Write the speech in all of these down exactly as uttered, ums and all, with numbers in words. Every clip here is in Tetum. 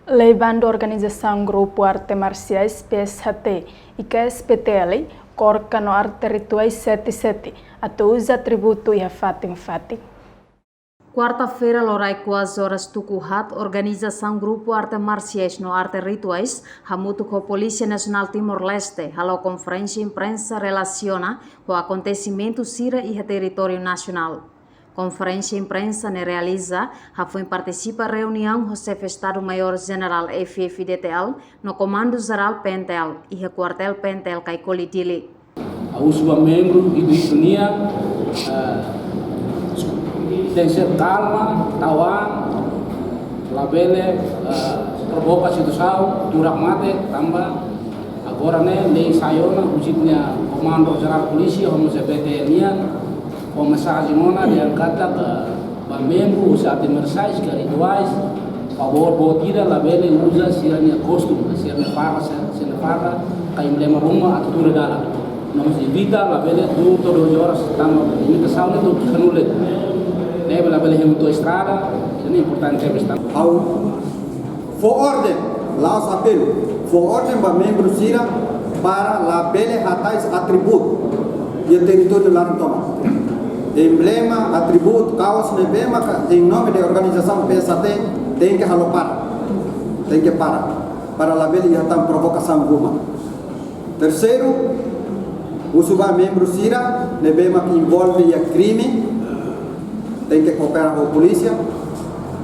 Lei bandu organizasaun grupu arte marsiais P S H T, I K S P T L, korka no arte rituais sete sete, atu uza atributu iha fatin-fatin. Kuarta-feira loraik kuaze oras tuku haat, organizasaun grupu arte marsiais no arte rituais, hamutuk ho Polísia Nasionál Timor-Leste, halo konferénsia imprensa relasiona ho akontesimentu sira iha territóriu nasionál. Konferénsia imprensa ne'e realiza, hafoin partisipa reuniaun ho Xefe Estadu-Maiór Jenerál F-FDTL no Komandu Jerál P N T L, iha kuartél P N T L Caicoli, Dili. Husu ba membru ida-idak nian, eh, tenke ser kalma, tau an, labele, eh, provoka situasaun, tuur hakmatek, tanba agora ne'e lei sai ona, husi ita-nia Komandu Jerál Polísia, ho mós B T N nian, ho mensajen ona dehan katak ba membru husi arte marsiais ka rituais, favór boot ida labele uza sira-nia kostum, sira-nia farda, sira-nia farda, ka emblema ruma atu tuur iha dalan. No mós evita labele tuur to'o doze horas, tanba limitasaun ne'e to'o sanulu. Ne'ebé labele hemu to'o estrada, ne'e importante tebes tanba. Ha'u fó orden, la'ós apelu, fó orden ba membru sira para labele hatais atributu iha territóriu laran tomak. Emblema, atributu, kaos ne'ebé maka em nome de organizasaun P S H T tenke halo para. Tenke para. Para labele iha tan provokasaun ruma. Terseiru, husu ba membru sira ne'ebé mak envolve iha krime, tenke koopera ho polísia,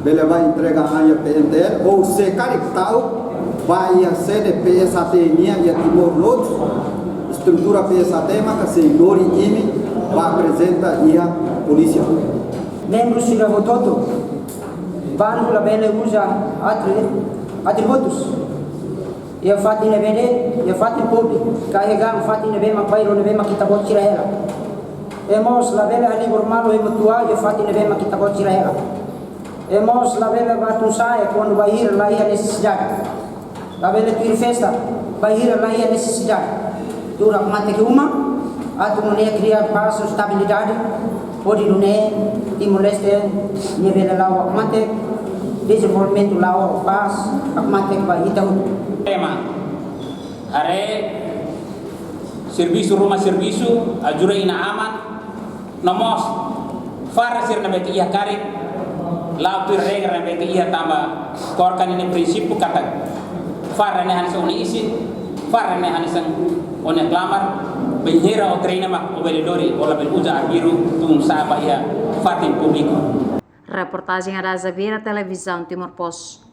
bele bá entrega an iha P N T L, ou se karik ta'uk, bá iha sede P S H T nian iha Timor Leste, estrutura P S H T maka sei lori imi bá aprezenta iha polísia. Membru sira hotu-hotu, bandu labele uza atri-, atributus iha fatin ne'ebé de'it, iha fatin públiku, ka iha gaan, fatin ne'ebé mak bairru ne'ebé mak ita-boot sira hela. No mós labele halibur malu ema tua iha fatin ne'ebé mak ita-boot sira hela. No mós labele bá tun sa'e kuandu bainhira la iha nesesidade. Labele tuir festa bainhira la iha nesesidade. Tuur hakmatek iha uma, atu nune'e kria pás no estabilidade, hodi nune'e Timor-Leste nia bele la'o hakmatek, dezenvolvimentu la'o, pás, hakmatek ba ita hotu. Ema, haree servisu ruma servisu, ajuda inan-aman, no mós farda sira ne'ebé ke iha karik, la'o tuir regra ne'ebé ke iha tanba KORK ninia prinsípiu katak farda ne'e hanesan ó-nia isin, farda ne'e hanesan ó-nia klamar, bainhira ó treina mak ó bele lori, ó labele uza arbiru tun sa'e bá iha fatin públiku. Reportajen Ada Azabira, Televizaun Timor Post.